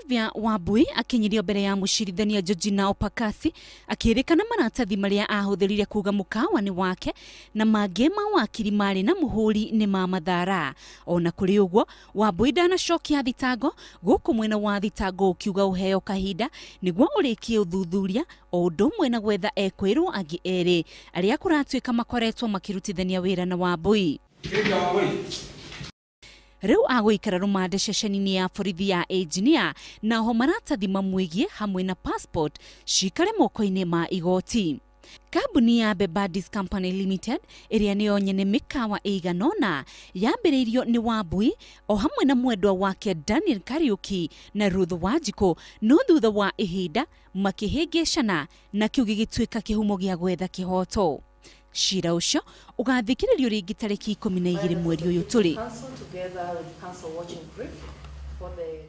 Sylvia Wambui akinyirio mbere ya mũcirithania Georgina Opakasi akĩrĩkana maratathi marĩa ahũthĩrire kuga mũkawa nĩ wake na mangĩ ma wakiri marĩ na mũhũri nĩ ma mathara. Ona kũrĩ ũguo, Wambui ndanacokia thitango, gũkũ mwena wa thitango ũkiuga ũheo kahinda nĩguo ũrĩkie ũthuthuria o ũndũ ũmwe na gwetha ekwĩrwo angĩ erĩ arĩa kũratuĩka makoretwo makĩrutithania wĩra na Wambui. Rĩu agũikara rũmande ceceni-inĩ ya borithi ya Engineer, na oho maratathi mamwĩgiĩ hamwe na passport cikare moko-inĩ ma igoti. Kambuni ya Bebadis Company Limited ĩrĩa nĩyo nyene mĩkawa ĩigana ũna yambĩrĩirio nĩ Wambui o hamwe na mwendwa wake Daniel Kariuki na Ruth Wanjikũ, no thutha wa ihinda makĩhĩngĩcana na kĩu gĩgĩtuĩka kĩhumo gĩa gwetha kĩhoto. Cira ũcio ũgathikĩrĩrio rĩngĩ tarĩki 12 mweri ũyũ tũrĩ. Council together with council watching brief for the